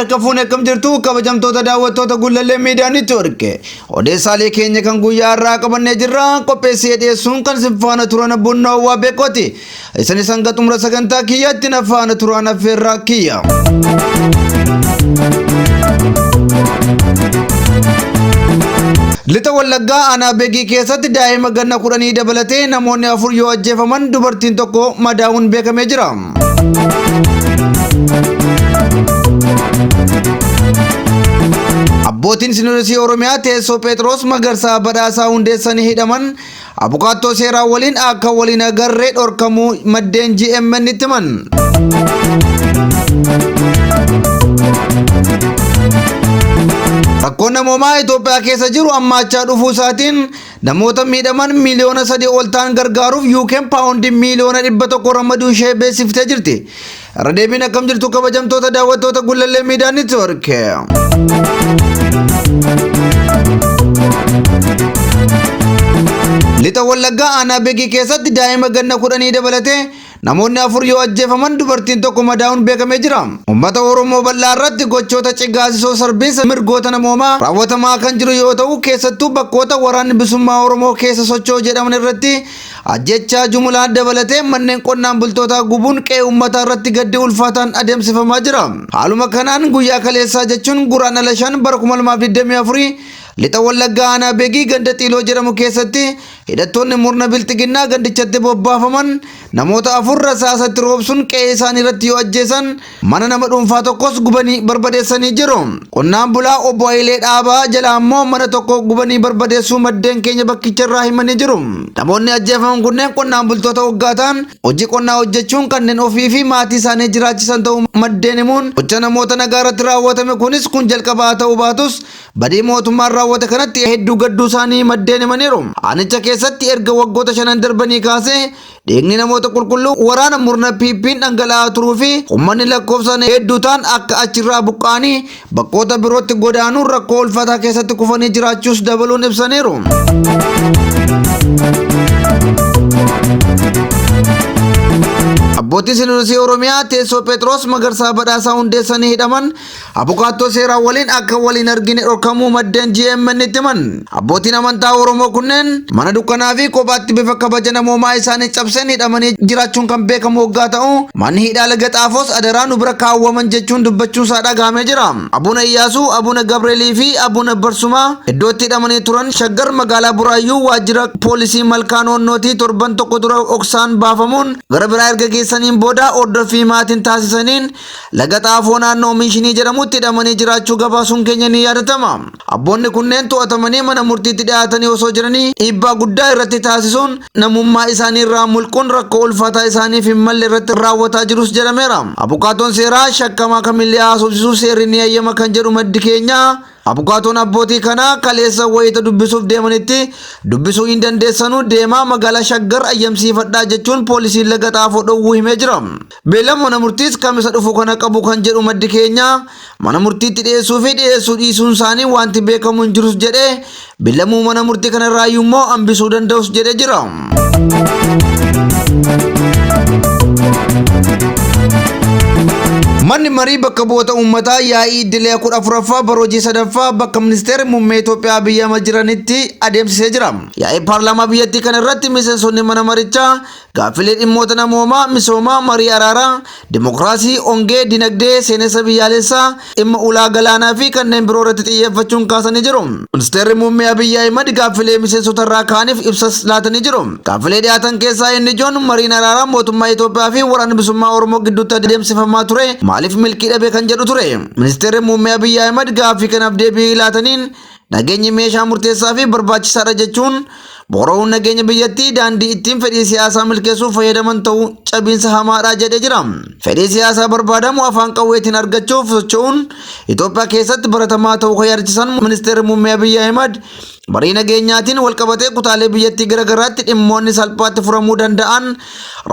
Harka fuune akkam jirtu kabajamtoota daawwattoota Gullallee Miidiyaa Neetwoork. Odeessaalee keenya kan guyyaa har'aa qabannee jirra. Qopheessee dhiyeessuun kan isin faana turan Bunnoo Waa Beekooti. Isinis hanga xumura sagantaa kiyyaatti na faana turaan affeerraa kiyya. Lixa Wallaggaa aanaa Begii keessatti daa'ima ganna 10 dabalatee namoonni 4 yoo ajjeefaman dubartiin tokko madaa'uun beekamee jira. Abbootiin Sinodosii Oromiyaa teessoo Pheexiroos Magarsaa Badhaasaa hundeessanii hidhaman Abukaattoo seeraa waliin akka waliin agarree dhorkamuu maddeen GMN itti himan. Rakkoon namoomaa Itoophiyaa keessa jiru hammaachaa dhufuu isaatiin namoota miidhaman miiliyoona 3 ol ta'an gargaaruuf UK'n paawundii miiliyoona 100 ramaduu ishee beeksiftee jirti. Irra deebiin akkam jirtu kabajamtoota daawwattoota Gullallee Miidiyaa Neetwoork. Lixa Wallaggaa aanaa Begii keessatti daa'ima ganna 10 dabalatee namoonni 4 yoo ajjeefaman dubartiin tokko madaa'uun beekamee jira. Uummata Oromoo bal'aa irratti gochoota cigaasisoo sarbiinsa mirgoota namoomaa raawwatamaa kan jiru yoo ta'u keessattuu bakkoota waraanni bilisummaa Oromoo keessa socho'u jedhaman irratti Ajjeechaa jumulaa dabalatee manneen qonnaan bultootaa gubuun qe'ee uummataa irratti gaddi ulfaataan adeemsifamaa jira. Haaluma kanaan guyyaa kaleessaa jechuun Guraandhala 5 bara 2024 Lixa Wallaggaa aanaa Begii ganda Xiiloo jedhamu keessatti hidhattoonni murna bilxiginnaa gandichatti bobbaafaman namoota 4 rasaasa itti roobsuun qe'ee isaanii irratti yoo ajjeesan Mana nama dhuunfaa tokkos gubanii barbadeessanii jiru. Qonnaan bulaa obbo Hayilee Dhaabaa jalaa immoo mana tokko gubanii barbadeessuu maddeen keenya bakkicha irraa himanii jiru. Namoonni ajjeefaman kunneen qonnaan bultoota waggaa ta'an hojii qonnaa hojjechuun kanneen ofii fi maatii isaanii jiraachisan ta'uu maddeen himuun gocha namoota nagaa irratti raawwatame kunis kun jalqabaa ta'uu baatus Badii mootummaan raawwate kanatti hedduu gadduu isaanii maddeen himaniiru. Aanicha keessatti erga waggoota shanan darbanii kaasee dhiigni namoota qulqulluu waraana murna PP'n dhangala'aa turuu fi uummanni lakkoofsaan hedduu ta'an akka achirraa buqqa'anii bakkoota birootti godaanuun rakkoo ulfaataa keessatti kufanii jiraachuus dabaluun ibsaniiru. Abbootii Sinodosii Oromiyaa teessoo Pheexiroos Magarsaa Badhaasaa hundeessanii hidhaman Abukaattoo seeraa waliin akka wal hin argine dhorkamuu maddeen GMN itti himan. Abbootiin amantaa Oromoo kunneen mana dukkanaa fi kophaatti bifa kabaja namoomaa isaanii cabseen hidhamanii jiraachuun kan beekamu hoggaa ta'u, manni hidhaa Laga Xaafoos adaraa nu bira kaawwaman jechuun dubbachuun isaa dhagahamee jira. Abuna Iyyaasuu, Abuna Gabreelii fi Abuna Barsumaa iddoo itti hidhamanii turan Shaggar magaalaa Buraayyuu waajjira poolisii Malkaa Noonnootii torban tokko dura dhoksaan baafamuun gara biraa erga geessaniin booda hordoffii maatiin taasisaniin Laga Xaafoo naannoo Miishinii jedhamutti hidhamanii jiraachuu gabaasuun keenya ni yaadatama. Abboonni kunneen to'atamanii mana murtiitti dhiyaatanii osoo jiranii dhiibbaa guddaa irratti taasisuun namummaa isaanii irraa mulquun rakkoo ulfaataa isaaniif hin malle irratti raawwataa jirus jedhameera. Abukaatoon seeraa shakkamaa kamillee haasofsiisuu seerri ni hayyama kan jedhu maddi keenya Abukaatoon abbootii kanaa kaleessa wayita dubbisuuf deemanitti dubbisuu hin dandeessanu deemaa magaalaa Shaggar ayyamsiifadhaa jechuun poolisiin Laga Xaafoo dhowwuu himee jira. Beellama mana murtiis kamisa dhufu kana qabu kan jedhu maddi keenya mana murtiitti dhiyeessuu fi dhiyeessuu dhiisuun isaanii wanti beekamu hin jirus jedhee beellamuu mana murtii kanarraayyuu immoo hambisuu danda'us jedhee jira. Manni marii bakka bu'oota uummataa yaa'ii idilee 14ffaa bara hojii sadaffaa bakka ministeerri muummee Itoophiyaa Abiy Ahmad jiranitti adeemsisee jira. Yaa'ii paarlaamaa biyyattii kana irratti miseensonni mana marichaa gaaffilee dhimmoota namoomaa, misoomaa, marii araaraa, Dimokiraasii, ongee, dinagdee, seenessa biyyaalessaa, dhimma ulaa galaanaa fi kanneen biroo irratti xiyyeeffachuun kaasanii jiru. Ministeerri Muummee Abiyyi Ahimad gaaffilee miseensota irraa ka'aniif ibsas laatanii jiru. Gaaffilee dhiyaatan keessaa inni ijoon mariin araaraa mootummaa Itoophiyaa fi Waraana Bilisummaa Oromoo gidduutti adeemsifamaa ture maaliif milkii dhabe kan jedhu ture. Ministeerri Muummee Abiyyi Ahimad gaaffii kanaaf deebii laataniin nageenyi meeshaa murteessaa fi barbaachisaadha jechuun boora'uun nageenya biyyattii daandii ittiin fedhii siyaasaa milkeessuuf fayyadaman ta'uu cabiinsa hamaadha jedhee jira. Fedhii siyaasaa barbaadamu afaan qawweetiin argachuuf socho'uun Itoophiyaa keessatti baratamaa ta'uu kan yaadachiisan Ministeerri Muummee Abiyyi Ahimad Marii nageenyaatiin walqabatee kutaalee biyyattii garagaraatti dhimmoonni salphaatti furamuu danda'an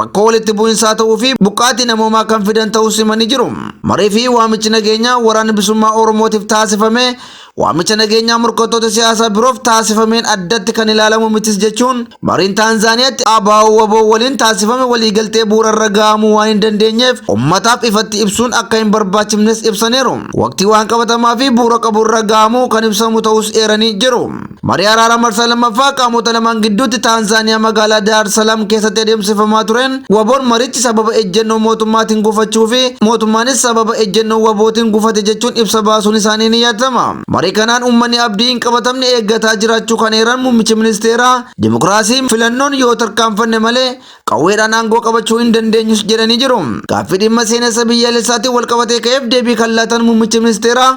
rakkoo walitti bu'insaa ta'uu fi buqqaatii namoomaa kan fidan ta'uus himanii jiru. Marii fi waamichi nageenyaa Waraana Bilisummaa Oromootiif taasifame waamicha nageenyaa morkattoota siyaasaa biroof taasifameen addatti kan ilaalamu mitis jechuun mariin Taanzaaniyaatti ABO-WBO waliin taasifame waliigaltee bu'uurarra gahamuu waan hin dandeenyeef ummataaf ifatti ibsuun akka hin barbaachifnes ibsaniiru. Waqtii waan qabatamaa fi bu'uura qabu irra gahamuu kan ibsamu ta'us eeranii jiru. Marii araaraa marsaa lammaffaa qaamota lamaan gidduutti Taanzaaniyaa magaalaa Daar Salaam keessatti adeemsifamaa tureen WBOn marichi sababa ejjennoo mootummaatiin gufachuu fi mootummaanis sababa ejjennoo WBOtiin gufate jechuun ibsa baasuun isaanii ni yaadatama. Marii kanaan uummanni abdii hin qabatamne eeggataa jiraachuu kan eeran muummichi ministeeraa, dimokiraasii filannoon yoo tarkaanfanne malee qawweedhaan aangoo qabachuu hin dandeenyus jedhanii jiru. Gaaffii dhimma seenessa biyyaalessaatiin walqabatee ka'eef deebii kan laatan muummichi ministeeraa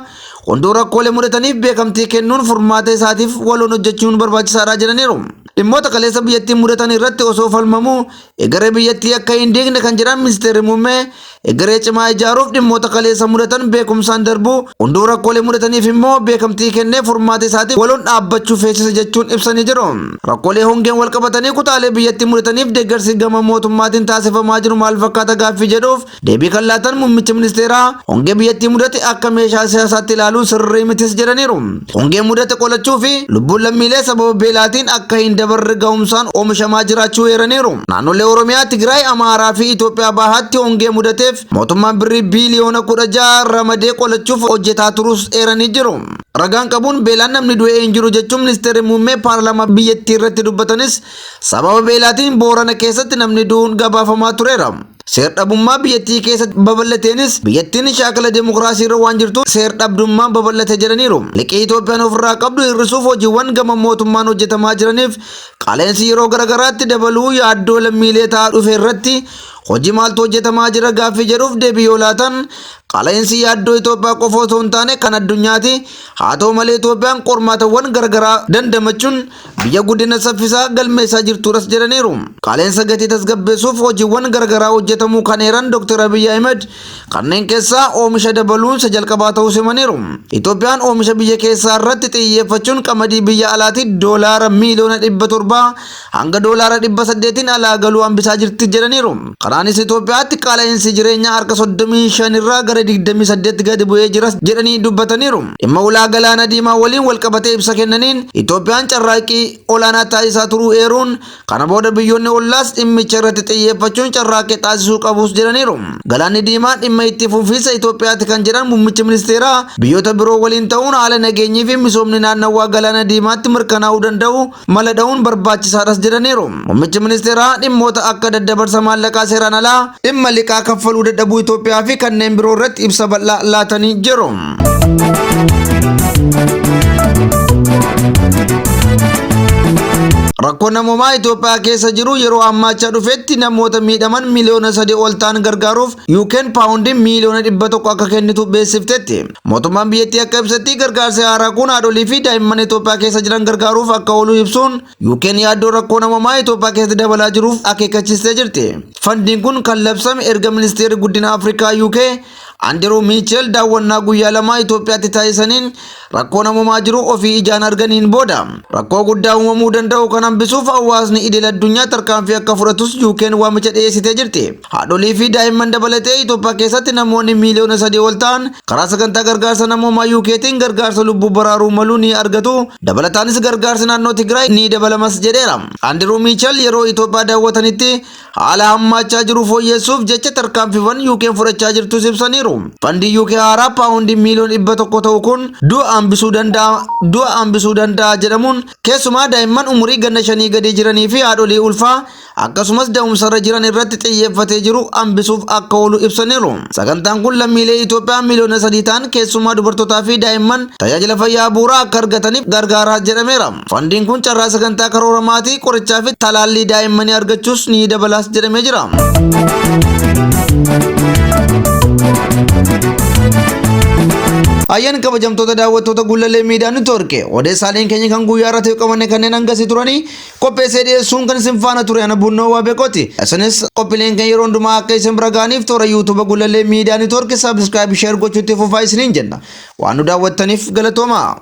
hunduu rakkoolee mudataniif beekamtii kennuun furmaata isaatiif waloon hojjechuun barbaachisaadha jedhaniiru. Dhimmoota kaleessa biyyattii mudatan irratti osoo falmamuu egeree biyyattii akka hin diigne kan jedhan ministeerri muummee egeree cimaa ijaaruuf dhimmoota kaleessa mudatan beekumsaan darbuu hunduu rakkoolee mudataniif immoo beekamtii kennee furmaata isaatiif waloon dhaabbachuu feesisa jechuun ibsanii jiru. Rakkoolee hongeen walqabatanii kutaalee biyyattii mudataniif deeggarsi gama mootummaatiin taasifamaa jiru maal fakkaata gaaffii jedhuuf deebii kan laatan muummichi ministeeraa hongee biyyattii mudate akka meeshaa siyaasaatti ilaaluun sirrii mitis jedhaniiru. Hongee mudate qolachuu fi lubbuun lammiilee sababa beelaatiin akka hin dabarre ga'umsaan oomishamaa jiraachuu eeraniiru. Naannolee Oromiyaa, Tigraay, Amaaraa fi Itoophiyaa Bahaatti hongee mudateef mootummaan birrii biiliyoona 16 ramadee qolachuuf hojjetaa turuus eeranii jiru. Ragaan qabuun beelaan namni du'e hin jiru jechuun ministeerri muummee paarlaamaa biyyattii irratti dubbatanis sababa beelaatiin Boorana keessatti namni du'uun gabaafamaa tureera. Seer-dhabummaa biyyattii keessatti babal'ateenis biyyattiin shaakala demokiraasii irra waan jirtuuf seer-dhabdummaan babal'ate jedhaniiru. Liqii Itoophiyaan ofirraa qabdu hir'isuuf hojiiwwan gama mootummaan hojjetamaa jiraniif qaala'insi yeroo garagaraatti dabaluu yaaddoo lammiilee ta'aa dhufe irratti hojii maaltu hojjetamaa jira gaaffii jedhuuf deebii yoo laatan qaala'insi yaaddoo Itoophiyaa qofa osoo hin taane kan addunyaati. Haa ta'u malee Itoophiyaan qormaatawwan garagaraa dandamachuun biyya guddina saffisaa galmeessaa jirtuudhas jedhaniiru. Qaala'insa gatii tasgabbeessuuf hojiiwwan garagaraa hojjetamuu kan eeran Dr. Abiy Ahmed kanneen keessaa oomisha dabaluun isa jalqabaa ta'uus himaniiru. Itoophiyaan oomisha biyya keessaa irratti xiyyeeffachuun qamadii biyya alaatii doolaara miiliyoona 700 hanga doolaara 800n alaa galuu hambisaa jirti jedhaniiru. Kanaanis Itoophiyaatti qaala'insi jireenyaa harka 35 irraa gara 28 gadi bu'ee jiras jedhanii dubbataniiru. Dhimma ulaa galaana diimaa waliin walqabatee ibsa kennaniin Itoophiyaan carraaqqii olaanaa taasisaa turuu eeruun kana booda biyyoonni ollaas dhimmicha irratti xiyyeeffachuun carraaqqii taasisuu qabus jedhaniiru. Galaanni diimaa dhimma itti fufiinsa Itoophiyaati kan jedhan muummichi ministeeraa biyyoota biroo waliin ta'uun haala nageenyii fi misoomni naannawaa galaana diimaatti mirkanaa'uu danda'u mala dha'uun barbaachisaadhas jedhaniiru. Muummichi ministeeraa dhimmoota akka daddabarsa maallaqaa seeraan alaa, dhimma liqaa kaffaluu dadhabuu Itoophiyaa fi kanneen biroo irratti ibsa bal'aa laatanii jiru. Rakkoo namoomaa Itoophiyaa keessa jiru yeroo hammaachaa dhufetti namoota miidhaman miliyoona 3 ol ta'an gargaaruuf UK'n paawundii miiliyoona 100 akka kennitu beeksifteetti. Mootummaan biyyattii akka ibsetti gargaarsi haaraa kun haadholii fi daa'imman Itoophiyaa keessa jiran gargaaruuf akka oolu ibsuun UK'n yaaddoo rakkoo namoomaa Itoophiyaa keessatti dabalaa jiruuf akeekkachiistee jirti. Fandiin kun kan labsame erga ministeerri guddina Afrikaa UK Andiruu Miicheel daawwannaa guyyaa lamaa Itoophiyaatti taasisaniin rakkoo namoomaa jiru ofii ijaan arganiin booda. Rakkoo guddaa uumamuu danda'u kan hambisuuf hawaasni idil addunyaa tarkaanfii akka fudhatus UK'n waamicha dhiyeessitee jirti. Haadholii fi daa'imman dabalatee Itoophiyaa keessatti namoonni miiliyoona 3 ol ta'an karaa sagantaa gargaarsa namoomaa UK'tiin gargaarsa lubbuu baraaruu malu ni argatu. Dabalataanis gargaarsi naannoo Tigraay ni dabalamas jedheera. Andiruu Miichel yeroo Itoophiyaa daawwatanitti haala hammaachaa jiru fooyyessuuf jecha tarkaanfiiwwan UK'n fudhachaa jirtus ibsaniiru. Fandii UK haaraa paawundii miiliyoona 100 ta'u kun du'a hambisuu danda'a du'a hambisuu danda'a jedhamuun keessumaa daa'imman umurii ganna shanii gadi jiranii fi haadholii ulfaa akkasumas da'umsarra jiran irratti xiyyeeffatee jiru hambisuuf akka oolu ibsaniiru. Sagantaan kun lammiilee Itoophiyaa miiliyoona 3 ta'an keessumaa dubartootaa fi daa'imman tajaajila fayyaa bu'uuraa akka argataniif gargaara jedhameera. Fandiin kun carraa sagantaa karoora maatii, qorichaa fi talaallii daa'immanii argachuus ni dabalaas jedhamee jira. Ayyan kabajamtoota daawwattoota Gullallee Miidiyaa Network odeessaaleen keenya kan guyyaa irratti qabanne kanneen hangasii turanii qopheessee dhiyeessuun kan isin faana ture ana Bunnoo Waabeqooti. Isinis qophiileen keenya yeroo hundumaa akka isin bira ga'aniif toora YouTube Gullallee Miidiyaa Network subscribe share gochuutti fufaa isiniin jenna. Waan nu daawwattaniif galatoomaa.